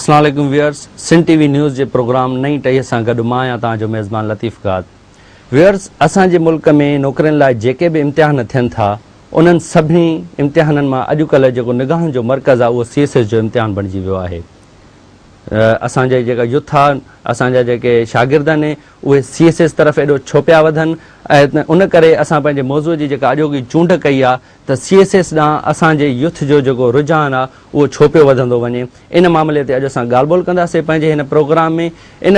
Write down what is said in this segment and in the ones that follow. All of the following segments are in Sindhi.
اسلام عليڪم viewers, Sindh T V news جي پروگرام نئين ٽهي سان گڏ مان آهيان توهان جو ميزبان لطيف گاد. ويورز اسان جي ملڪ ۾ نوڪرين لاء جيڪي به امتحان ٿين ٿا انهن سڀني امتحانن مان اڄڪلهه جيڪو نگاهن جو مرڪز آهي اهو سي ايس ايس جو امتحان بڻجي ويو آهي. اسان جا جيڪا يوٿ آهن اسان جا جيڪي شاگرد آهن اهي سي ايس ايس طرف ايڏو ڇو پيا وڌن ۽ ان ڪري اسان پنهنجي موضوع جي جيڪا اڄوڪي چونڊ ڪئي آهي ته سي ايس ايس ڏانهن اسان جي يوٿ جو جيڪو رجحان آهي اهو ڇو پيو وڌندو وڃي ان معاملي تي اڄ اسان ڳالهه ٻولهه ڪنداسين پنهنجي هن پروگرام ۾ ان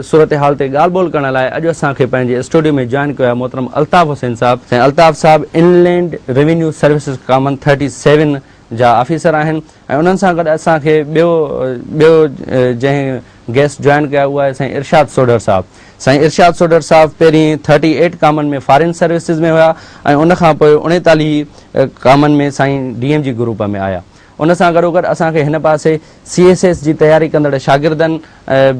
صورتحال تي ڳالهه ٻولهه ڪرڻ لاء اڄ اسان کي پنهنجي اسٽوڊيو ۾ جوائن ڪيو آهي محترم الطاف حسين صاحب سائين الطاف صاحب inland revenue services common thirty seven جا آفيسر آهن ۽ انهن سان گڏ اسان کي ٻيو ٻيو جنهن گيسٽ جوائن ڪيو آهي اهو آهي سائين ارشاد سوڍر صاحب سائين ارشاد سوڍر صاحب پهرين thirty eight common ۾ foreign services ۾ هيا ۽ ان کان پوء 39 ڪامن ۾ سائين ڊي ايم جي گروپ ۾ آيا ان سان گڏوگڏ اسان کي هن پاسي سي ايس ايس جي تياري ڪندڙ شاگردن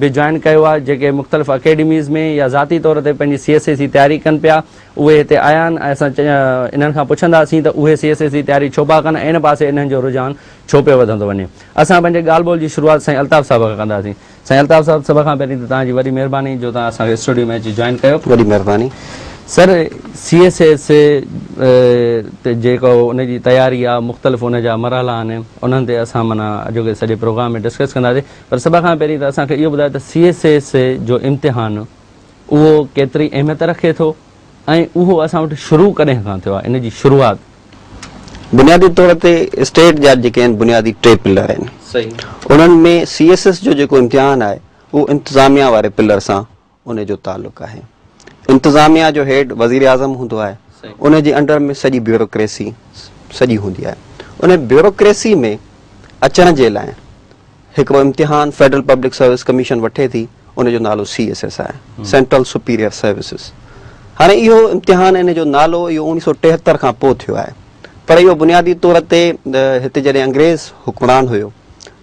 به جوائن ڪيو آهي جيڪي مختلف اڪيڊميز ۾ يا ذاتي طور تي پنهنجي سي ايس ايس جي تياري ڪن پيا اهي هتي آيا آهن ۽ اسان انهن کان پڇنداسين ته اهي سي ايس ايس جي تياري ڇو پيا ڪن ۽ ان پاسي انهن جو رجحان ڇو پيو وڌندو وڃي. اسان پنهنجي ڳالهه ٻولهه جي شروعات سائين الطاف صاحب کان ڪنداسين. سائين الطاف صاحب سڀ کان پهرين ته توهان جي وڏي مهرباني جو توهان اسان کي اسٽوڊيو ۾ اچي جوائن ڪيو. وڏي مهرباني. سر سي ايس ايس تي جيڪو ان جي تياري آ مختلف ان جا مرحلا آهن انهن تي اسان معنيٰ اڄوڪي سڄي پروگرام ۾ ڊسڪس ڪنداسين پر سڀ کان پهرين ته اسان کي اهو ٻڌايو ته سي ايس ايس جو امتحان اهو ڪيتري اهميت رکي ٿو ۽ اهو اسان وٽ شروع ڪڏهن کان ٿيو آهي ان جي شروعات. بنيادي طور تي اسٽيٽ جا جيڪي آهن بنيادي ٽي پلر آهن انهن ۾ سي ايس ايس جو جيڪو امتحان آهي اهو انتظاميا واري پلر سان ان جو تعلق آهي انتظاميا جو هيڊ وزير اعظم هوندو آهي ان جي انڊر ۾ سڄي بيوروڪريسي سڄي هوندي آهي ان بيوروڪريسي ۾ اچڻ جي لاء هڪڙو امتحان فيڊرل پبلڪ سروس ڪميشن وٺي ٿي ان جو نالو سي ايس ايس آهي سينٽرل سپيريئر سروسز هاڻي اهو امتحان ان جو نالو اهو 1973 کان پوء ٿيو آهي پر اهو بنيادي طور تي هتي جڏهن انگريز حڪمران هيو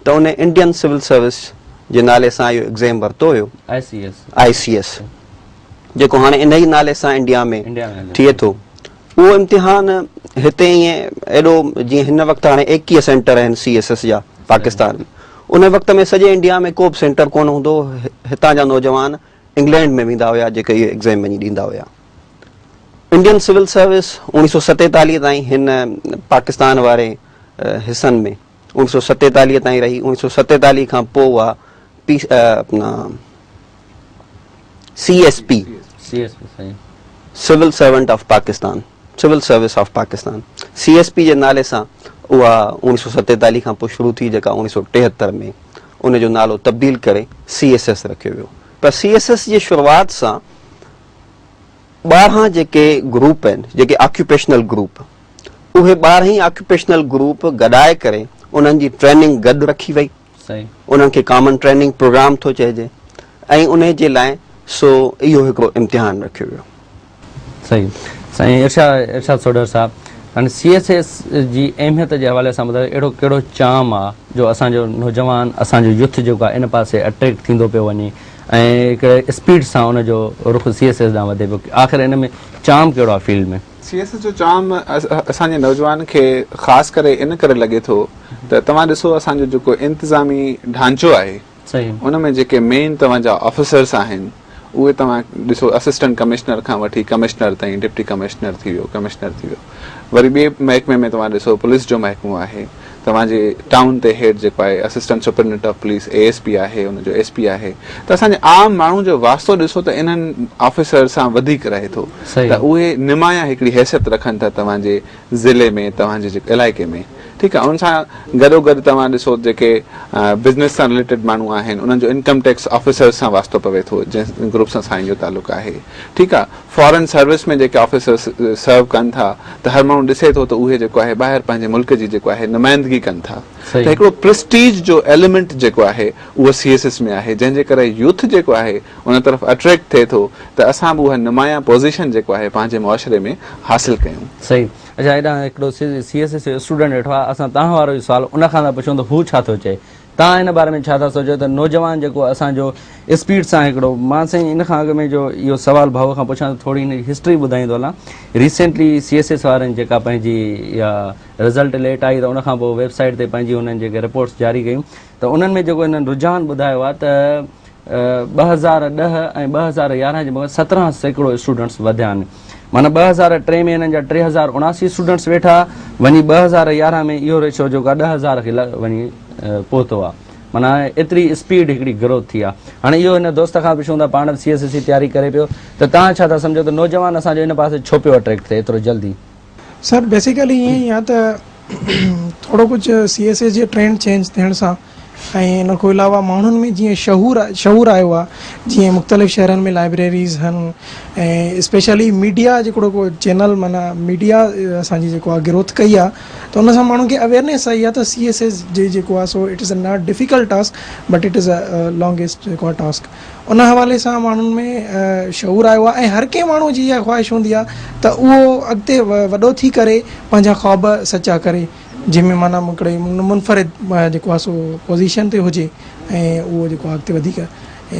ته ان انڊين سول سروس جي نالي سان اهو ايگزام ورتو هيو آئي سي ايس جيڪو هاڻي ان ئي نالي سان انڊيا ۾ ٿئي ٿو اهو امتحان هتي ائين ايڏو جيئن هن وقت هاڻي 21 سينٽر آهن سي ايس ايس جا پاڪستان ۾ ان وقت ۾ سڄي انڊيا ۾ ڪو به سينٽر ڪونه هوندو هو هتان جا نوجوان انگلينڊ ۾ ويندا هيا جيڪي اهو ايگزام وڃي ڏيندا هيا انڊين سول سروس 1947 تائين هن پاڪستان واري حصن ۾ 1947 تائين رهي 1947 کان پوء اها پي اپنا C S P civil servant of Pakistan civil service of Pakistan C S P جي نالي سان اها 1947 کان پوء شروع ٿي جيڪا 1973 ۾ ان جو نالو تبديل ڪري سي ايس ايس رکيو ويو پر سي ايس ايس جي شروعات سان 12 جيڪي گروپ آهن جيڪي آڪيوپيشنل گروپ اهي 12 ئي آڪيوپيشنل گروپ گڏائي ڪري انهن جي ٽريننگ گڏ رکي وئي انهن کي ڪامن ٽريننگ پروگرام ٿو چئجي ۽ انهي جي لاء سو اهو هڪڙو امتحان رکيو ويو. صحيح سائين ارشاد ارشاد سوڍر صاحب هاڻي سي ايس ايس جي اهميت جي حوالي سان ٻڌايو اهڙو ڪهڙو چام آ جو اسان جو نوجوان اسان جو يوٿ جيڪو آ ان پاسي اٽريڪٽ ٿيندو پيو وڃي ۽ هڪڙي اسپيڊ سان ان جو رخ سي ايس ايس ڏانهن وڌي پيو آخر ان ۾ چام ڪهڙو آ فيلڊ ۾. سي ايس ايس جو چام اسان جي نوجوان کي خاص ڪري ان ڪري لڳي ٿو ته توهان ڏسو اسان جو جيڪو انتظامي ڍانچو آهي ان ۾ جيڪي مين توهان جا آفيسرس آهن اهي توهان ڏسو اسسٽنٽ ڪمشنر کان وٺي ڪمشنر تائين ڊپٽي ڪمشنر ٿي ويو ڪمشنر ٿي ويو وري ٻئي محڪمي ۾ توهان ڏسو پوليس جو محڪمو آهي توهان جي ٽائون تي هيڊ جيڪو آهي assistant superintendent of police A S P آهي ان جو ايس پي آهي ته اسان جي عام ماڻهو جو واسطو ڏسو ته انهن آفيسر سان وڌيڪ رهي ٿو ته اهي نمايان هڪڙي حيثيت رکن ٿا توهان جي ضلعي ۾ توهان جي جيڪو علائقي ۾ ٺيڪ آهي ان سان گڏو گڏ توهان ڏسو جيڪي بزنس سان رليٽيڊ ماڻهو آهن انهن جو انڪم ٽيڪس آفيسر سان واسطو پوي ٿو جنهن گروپ سان سائين جو تعلق آهي ٺيڪ آهي فارن سروس ۾ جيڪي آفيسرس سرو ڪن ٿا ته هر ماڻهو ڏسي ٿو ته اهي جيڪو آهي ٻاهر پنهنجي ملڪ جي جيڪو آهي نمائندگي ڪن ٿا ته هڪڙو پرسٽيج جو ايليمينٽ جيڪو آهي اهو سي ايس ايس ۾ آهي جنهن جي ڪري يوٿ جيڪو آهي ان طرف اٽريڪٽ ٿئي ٿو ته اسان به اها نمايان پوزيشن جيڪو آهي پنهنجي معاشري ۾ حاصل ڪيون. صحيح اڇا هيڏانهن هڪڙو سي ايس ايس جو اسٽوڊنٽ ويٺو آهي اسان توهان وارو ئي سوال ان کان ٿا پڇون ته هو ڇا ٿو چئي توهان ان باري ۾ ڇا ٿا سوچو ته نوجوان جيڪو اسان جو اسپيڊ سان هڪڙو مان سائين ان کان اڳ ۾ جو اهو سوال ڀائو کان پڇان ته ٿوري هن جي هسٽري ٻڌائيندو هلان ريسينٽلي سي ايس ايس وارن جيڪا پنهنجي اها رزلٽ ليٽ آئي ته ان کان پوء ويب سائيٽ تي پنهنجي انهن جيڪي رپورٽس جاري ڪيون ته انهن ۾ جيڪو هنن رجحان ٻڌايو آهي ته 2010 ۽ 2011 جي مقابلي 17% اسٽوڊنٽس وڌيا آهن معنيٰ 2003 ۾ هنن جا 3079 اسٽوڊنٽس ويٺا وڃي 2011 ۾ اهو ريشو جيڪو آهي 10000 کي وڃي پهتو آهي معنيٰ ايتري اسپيڊ هڪڙي گروٿ ٿي آهي هاڻي اهو هن دوست کان پڇون ٿا پاڻ به سي ايس ايس جي تياري ڪري پيو ته توهان ڇا ٿا سمجهو ته نوجوان اسان جو ان پاسي ڇو پيو اٽريڪٽ ٿئي ايترو جلدي؟ سر بيسيڪلي ائين ئي آهي ته ٿورو ڪجهه سي ايس ايس جي ٽرينڊ چينج ٿيڻ سان ۽ ان کان علاوه ماڻهن ۾ جيئن شعور شعور آيو آهي جيئن مختلف شهرن ۾ لائبريريز هن ۽ اسپيشلي ميڊيا جيڪڙو ڪو چينل معنيٰ ميڊيا اسان جي جيڪو آهي گروٿ ڪئي آهي ته ان سان ماڻهن کي اويئرنيس آئي آهي ته سي ايس ايس جي جيڪو آهي سو it is a not difficult task but it is a longest جيڪو آهي ٽاسڪ ان حوالي سان ماڻهن ۾ شعور آيو آهي ۽ هر ڪنهن ماڻهو جي اها خواهش هوندي آهي ته اهو اڳتي وڏو ٿي ڪري پنهنجا خواب سچا ڪري جنهن ۾ معنيٰ هڪڙي منفرد جيڪو آهي سو پوزيشن تي هجي ۽ اهو جيڪو آهي اڳتي وڌيڪ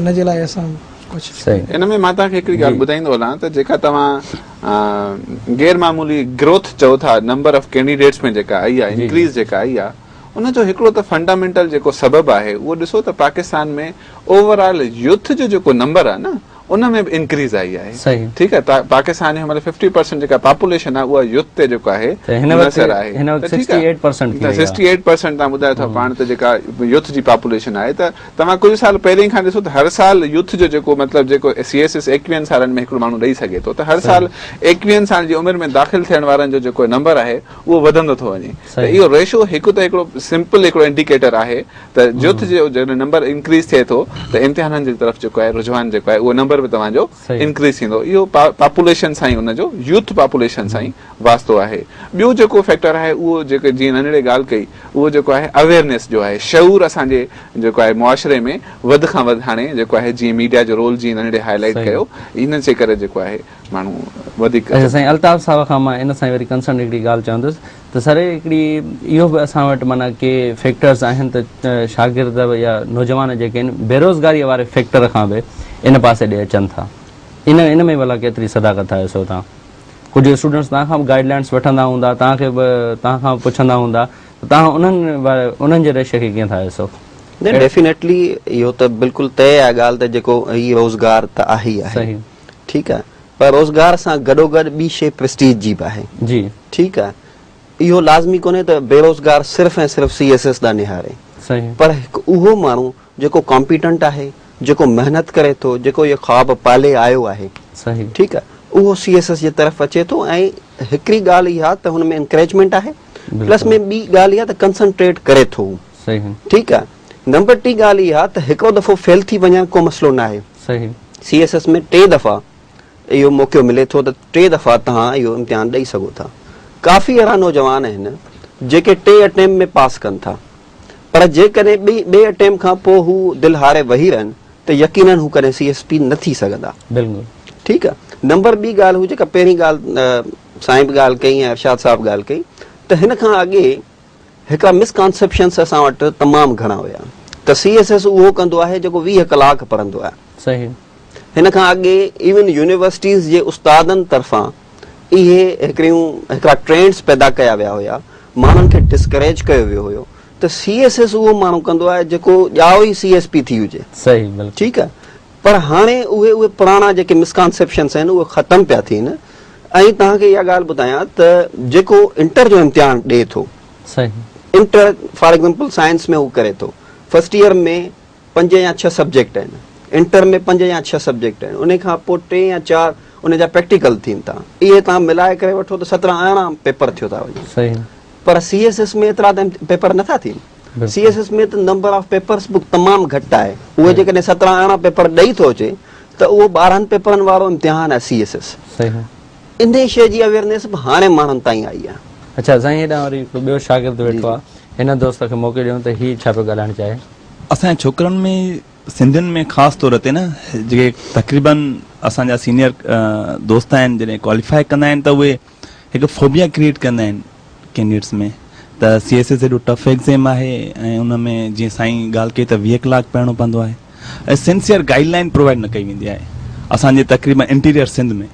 ان جي لاء اسان ڪوشش صحيح. ان ۾ مان توهان کي هڪڙي ڳالهه ٻڌائيندو هلان ته جيڪا توهان غير معمولي گروٿ چئو ٿا نمبر آف ڪينڊيڊيٽس ۾ جيڪا آئي آهي انڪريز جيڪا آئي آهي ان جو هڪڙو ته فنڊامينٽل جيڪو سبب آهي اهو ڏسو ته پاڪستان ۾ اوور آل يوٿ جو جيڪو نمبر آهي نه ان ۾ به انڪريز آئي آهي ٺيڪ آهي پاڪستان جي هن مهل ففٽي پرسنٽ جيڪا پاپوليشن آهي اها يوٿ تي جيڪو آهي منحصر آهي ته ٺيڪ آهي ته سڪسٽي ايٽ پرسنٽ توهان ٻڌايو ٿا پاڻ ته جيڪا يوٿ جي پاپوليشن آهي ته توهان ڪجهه سال پهرين کان ڏسو ته هر سال يوٿ جو جيڪو مطلب جيڪو سي ايس ايس ايڪويهن سالن ۾ هڪڙو ماڻهو ڏئي سگهي ٿو ته هر سال ايڪويهن سال جي عمر ۾ داخل ٿيڻ وارن جو جيڪو نمبر آهي اهو وڌندو ٿو وڃي ته اهو ريشو هڪ ته هڪڙو سمپل هڪڙو انڊيڪيٽر آهي ته يوٿ جو جڏهن نمبر انڪريز ٿئي ٿو ته امتحانن جي طرف جيڪو آهي رجحان جيڪو آهي اهو نمبر به توهان جو انڪريز ٿيندو اهو پاپوليشن سان ئي ان جو يوٿ پاپوليشن سان ئي واسطو آهي ٻيو جيڪو فيڪٽر آهي اهو جيڪو جيئن ننڍڙي ڳالهه ڪئي اهو جيڪو آهي اويئرنيس جو آهي شعور اسان جي جيڪو آهي معاشري ۾ وڌ کان وڌ هاڻي جيڪو آهي جيئن ميڊيا جو رول جيئن ننڍڙي هائي لائيٽ ڪيو ان جي ڪري جيڪو آهي ماڻهو وڌيڪ اچا سائين الطاف صاحب کان مان ان سان وري ڪنسرن هڪڙي ڳالهه چوندس ته سر هڪڙي اهو به اسان وٽ معنيٰ ڪي فيڪٽرز آهن ته شاگرد يا نوجوان جيڪي آهن بيروزگاري واري فيڪٽر کان به ان پاسي ڏي اچن ٿا ان ان ۾ ڀلا ڪيتري صداقت آهي سو تان ڪجهه اسٽوڊنٽس توهان کان به گائيڊ لائنس وٺندا هوندا توهان کي به توهان کان به پڇندا هوندا ته توهان انهن واري انهن جي ريشي کي ڪيئن ٿا ڏسو؟ نه ڊيفينيٽلي اهو ته بلڪل طئي آهي ڳالهه ته جيڪو هي روزگار ته آهي ئي آهي ٺيڪ آهي پر روزگار سان گڏوگڏ ٻي شيء پرسٽيج جي به آهي. جي. ٺيڪ آهي. اهو لازمي ڪونهي ته بيروزگار صرف ۽ صرف سي ايس ايس ڏانهن نهاري. صحيح. پر هڪ اهو ماڻهو جيڪو ڪامپيٽنٽ آهي، جيڪو محنت ڪري ٿو، جيڪو اهي خواب پالي آيو آهي. صحيح. ٺيڪ آهي. اهو سي ايس ايس جي طرف اچي ٿو ۽ هڪڙي ڳالهه اها ته هن ۾ انڪريجمينٽ آهي پلس ۾ ٻي ڳالهه اها ته ڪنسنٽريٽ ڪري ٿو هو. صحيح. ٺيڪ آهي. نمبر ٽين ڳالهه اها ته هڪڙو دفعو فيل ٿي وڃڻ ڪو مسئلو ناهي. صحيح. سي ايس ايس ۾ ٽي دفعا اهو موقعو ملي ٿو ته ٽي دفعا توهان اهو امتحان ڏئي سگهو ٿا. ڪافي اهڙا نوجوان آهن جيڪي ٽي اٽيمپٽ ۾ پاس ڪن ٿا پر جيڪڏهن ٻئي ٻئي اٽيمپٽ کان پوء هو دل هاري ويهي رهن ته يقينن هو ڪڏهن سي ايس پي نه ٿي سگهندا. بلڪل. ٺيڪ آ. نمبر ٻي ڳالهه هو جيڪا پهرين ڳالهه سائين به ڳالهه ڪئي ۽ ارشاد صاحب ڳالهه ڪئي ته هن کان اڳي هڪڙا مس ڪانسيپشنس اسان وٽ تمام گهڻا هيا ته سي ايس ايس اهو ڪندو آهي جيڪو 20 ڪلاڪ پڙهندو آهي. صحيح. هن کان اڳي ايون يونيورسٽيز جي استادن طرفان اهي هڪڙيون هڪڙا ٽرينڊس پيدا ڪيا ويا هيا، ماڻهن کي ڊسڪريج ڪيو ويو هيو ته سي ايس ايس اهو ماڻهو ڪندو آهي جيڪو ڄائو ئي سي ايس پي ٿي هجي. صحيح بلڪل. ٺيڪ آهي پر هاڻي اهي اهي پراڻا جيڪي مس ڪانسيپشنس آهن اهي ختم پيا ٿين ۽ توهان کي اها ڳالهه ٻڌايان ته جيڪو انٽر جو امتحان ڏئي ٿو صحيح. انٽر فار ايگزامپل سائنس ۾ هو ڪري ٿو فرسٽ ايئر ۾ پنج يا ڇهه سبجيڪٽ آهن انٽر ۾ پنج يا ڇهه سبجيڪٽ آهن ان کان پوء ٽي يا چار ان جا پريڪٽيڪل ٿين ٿا اهي توهان ملائي ڪري وٺو ته سترهن ارڙهن پيپر ٿيو ٿا وڃن صحيح. پر سي ايس ايس ۾ ايترا ته پيپر نٿا ٿين سي ايس ايس ۾ ته نمبر آف پيپرس به تمام گهٽ آهي اهي جيڪڏهن سترهن ارڙهن پيپر ڏئي ٿو اچي ته اهو ٻارهن پيپرن وارو امتحان آهي سي ايس ايس صحيح. انهي شيء جي اويئرنيس به هاڻي ماڻهن تائين آئي آهي. اڇا سائين هيڏانهن وري هڪڙو ٻيو شاگرد ويٺو آهي هن دوست کي موقعو ڏيون ته هي ڇا پيو ڳالهائڻ چاهي. اسان جي ڇوڪرن ۾ سنڌين ۾ خاص طور تي نه جيڪي تقريبن اسان جا سينيئر دوست آهن جڏهن ڪواليفائي ڪندا آهن ته اهي هڪ فوبيا ڪريئيٽ ڪندا آهن ڪينڊيڊيٽس ۾ ته سي ايس ايس ايڏو ٽف ايگزيم آهي ۽ ان ۾ جيئن سائين ڳالهه ڪئي ته 20 ڪلاڪ پڙهڻو پوندو آهي ۽ سنسيئر گائيڊ لائين پرووائيڊ نه ڪئي ويندي آهي اسان جي تقريبن انٽيريئر سنڌ ۾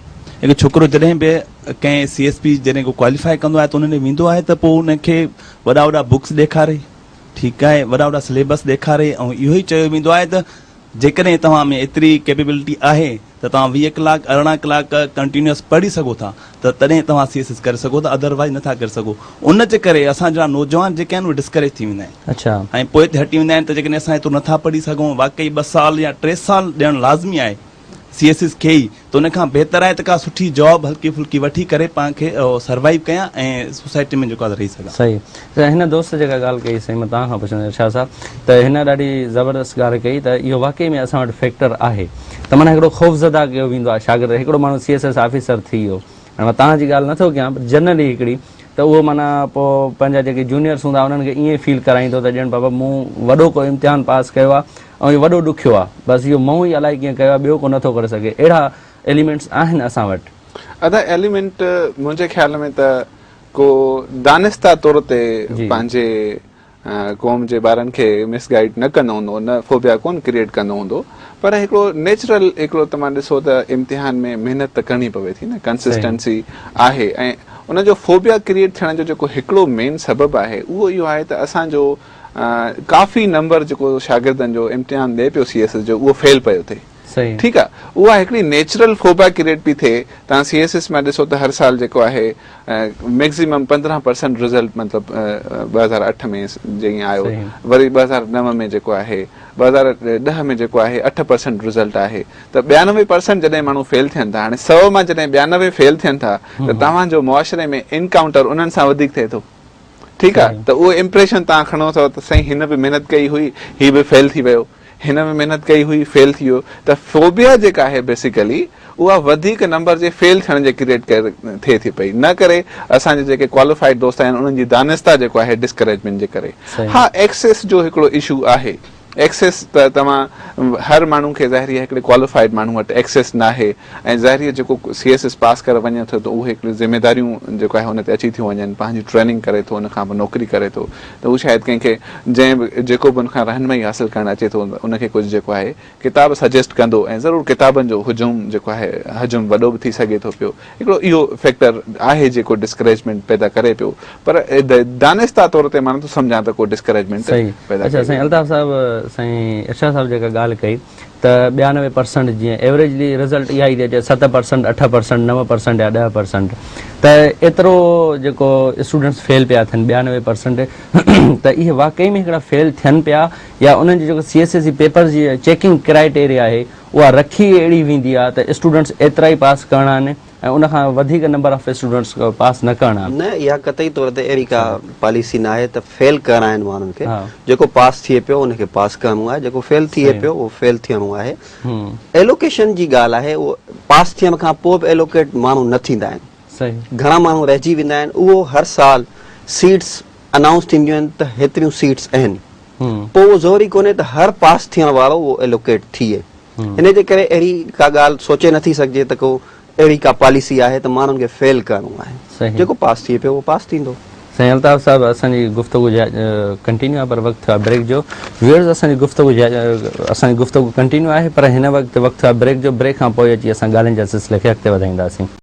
هڪ ڇوڪرو جڏهن به ڪنهن سي ايس پي جڏهن ڪو ڪواليفائي ڪندو آهي ته ان ڏي ويندو آهي ته پوء ان کي وڏا وڏا بڪس ڏيکاري ٺيڪ آهي وڏا وڏا سليبس ڏيکاري ۽ اهو ئي چيو ويندو آهي ته جيڪڏهن توهان ۾ ايتري ڪيپيبلٽي آهي ته توهان 20 ڪلاڪ 18 ڪلاڪ ڪنٽينيوس پڙهي سگهو ٿا ته تڏهن توهان سي ايس ايس ڪري سگهو ٿا اڌر وائيز نٿا ڪري سگهو ان جي ڪري اسان جهڙا نوجوان جيڪي آهن اهي ڊسڪريج ٿي ويندا آهن ۽ پوئتي هٽي ويندا آهن ته جيڪڏهن اسان ايترو نٿا پڙهي سگهون واقعي ٻه سال يا ٽي سال ڏيڻ لازمي آهي سي ايس ايس کي ئي ته ان کان بهتر آهي ته ڪا سٺي جاب هلڪي ڦلڪي وٺي ڪري پاڻ کي سروائيو ڪيان ۽ سوسائٽي ۾ جيڪو آهي رهي سگهان. صحيح سائين هن دوست جيڪا ڳالهه ڪئي سائين مان توهان کان پڇندس ارشاد صاحب ته هن ڏاڍي زبردست ڳالهه ڪئي ته اهو واقعي ۾ اسان وٽ فيڪٽر آهي ته معنيٰ هڪڙو خوفزده ڪيو ويندو آهي شاگرد هڪڙو ماڻهو سي ايس ايس آفيسر ٿي ويو هاڻي مان توهان جي ڳالهه نٿو ڪيان پر جنرلي هڪڙي ته اهو معنيٰ پوء پنهنجا جيڪي جونيئرس هوندا انهن کي ائين فيل ڪرائيندو ته ڄڻ بابا مون وڏو ڪو امتحان پاس ڪيو آهي ۽ اهو وڏو ڏکيو آ بس اهو مون ئي الائي ڪيئن ڪيو آ ٻيو ڪو نٿو ڪري سگهي اهڙا ايليمينٽس آهن اسان وٽ. ادا ايليمينٽ منهنجي خيال ۾ ته ڪو دانسته طور تي پنهنجي قوم جي ٻارن کي مس گائيڊ نه ڪندو هوندو نه فوبيا ڪون ڪريئيٽ ڪندو هوندو پر هڪڙو نيچرل هڪڙو توهان ڏسو ته امتحان ۾ محنت ته ڪرڻي پوي ٿي نه ڪنسسٽنسي آهي ۽ ان جو فوبيا ڪريئيٽ ٿيڻ جو جيڪو هڪڙو مين سبب آهي اهو اهو آهي ته اسان جو ڪافي نمبر جيڪو شاگردن جو امتحان ڏئي پيو سي ايس ايس جو اهو فيل پيو ٿئي ٺيڪ آ اها هڪڙي نيچرل فوبيا ڪريئيٽ پئي ٿئي توهان سي ايس ايس مان ڏسو ته هر سال جيڪو آهي ميڪزيمم 15 پرسنٽ رزلٽ مطلب 2008 ۾ جيئن آيو وري 2009 ۾ جيڪو آهي 2010 ۾ جيڪو آهي 8 پرسنٽ رزلٽ آهي ته 92 پرسنٽ جڏهن ماڻهو فيل ٿين ٿا هاڻي 100 مان جڏهن 92 فيل ٿين ٿا ته توهان جو معاشري ۾ انڪائونٽر انهن سان وڌيڪ ٿئي ٿو ٺيڪ آ ته اهو امپريشن توهان کڻو ٿا ته سائين هن به محنت ڪئي هئي هي به فيل ٿي ويو هن به محنت ڪئي هئي فيل ٿي ويو ته فوبيا جيڪا آهي بيسيڪلي اها وڌيڪ نمبر جي فيل ٿيڻ جي ڪريئيٽ ٿئي ٿي پئي نه ڪري اسان جا جيڪي ڪواليفائيڊ دوست آهن انهن جي دانسته جيڪو آهي ڊسڪريجمينٽ جي ڪري ها ايڪسيس جو هڪڙو اشو آهي ايڪسيس ته توهان هر ماڻهو کي ظاهري آهي هڪڙي ڪواليفائيڊ ماڻهو وٽ ايڪسيس ناهي ۽ ظاهري آهي جيڪو سي ايس ايس پاس ڪري وڃي ٿو ته اهي هڪڙيون ذميداريون جيڪو آهي ان تي اچي ٿيون وڃن پنهنجي ٽريننگ ڪري ٿو ان کان پوء نوڪري ڪري ٿو ته هو شايد ڪنهن کي جنهن به جيڪو به ان کان رهنمائي حاصل ڪرڻ اچي ٿو ان کي ڪجهه جيڪو آهي ڪتاب سجيسٽ ڪندو ۽ ضرور ڪتابن جو هجوم جيڪو آهي حجم وڏو به ٿي سگهي ٿو پيو هڪڙو اهو فيڪٽر آهي جيڪو ڊسڪريجمينٽ پيدا ڪري پيو پر دانسته طور تي مان نٿو سمجهان ته ڪو ڊسڪريجمينٽ صحيح پيدا اڇا ڪئي سائين وئي. الطاف صاحب سائين ارشاد صاحب جيڪا ڳالهه ڪئي ته 92 پرسنٽ جيئن ايوريجلي رزلٽ اها ئي ٿي اچي 7 پرسنٽ 8 پرسنٽ 9 پرسنٽ يا 10 پرسنٽ ته ايترو جيڪو اسٽوڊنٽس فيل پيا ٿين 92 پرسنٽ ته اهي واقعي ۾ هڪڙا فيل ٿين پيا يا انهن جي جيڪو سي ايس ايس جي پيپرز جي چيڪنگ ڪرائيٽيريا آهي اها رکي ئي اهڙي ويندي آهي ته اسٽوڊنٽس ايترا ئي پاس ڪرڻا آهن ۽ ان کان وڌيڪ نمبر آف اسٽوڊنٽس پاس نه ڪرڻا آهن. نه اها قطعي طور تي اهڙي ڪا پاليسي ناهي ته فيل ڪرڻا آهن ماڻهن کي جيڪو پاس ٿئي پيو ان کي پاس ڪرڻو آهي جيڪو فيل ٿئي پيو اهو فيل ٿيڻو آهي ايلوڪيشن جي ڳالهه آهي اهو پاس ٿيڻ کان پوء به ايلوڪيٽ ماڻهو نه ٿيندا آهن گهڻا ماڻهو رهجي ويندا آهن اهو هر سال سيٽس انائونس ٿينديون آهن ته هيتريون سيٽس آهن پوء اهو ضروري ڪونهي ته هر پاس ٿيڻ وارو اهو ايلوڪيٽ ٿئي. ان جي ڪري اهڙي ڪا ڳالهه سوچي نٿي سگهجي ته ڪو اهڙي ڪا پاليسي آهي ته ماڻهن کي فيل ڪرڻو آهي. جيڪو پاس ٿئي پيو اهو پاس ٿيندو. سائين الطاف صاحب اسان جي گفتگو ڪنٽينيو آهي پر وقت ٿيو آهي بريڪ جو. ويورز اسان جي گفتگو اسان جي گفتگو ڪنٽينيو آهي پر هن وقت وقت ٿيو آهي بريڪ جو بريڪ کان پوء اچي اسان ڳالهين جا سلسلي کي اڳتي وڌائينداسين.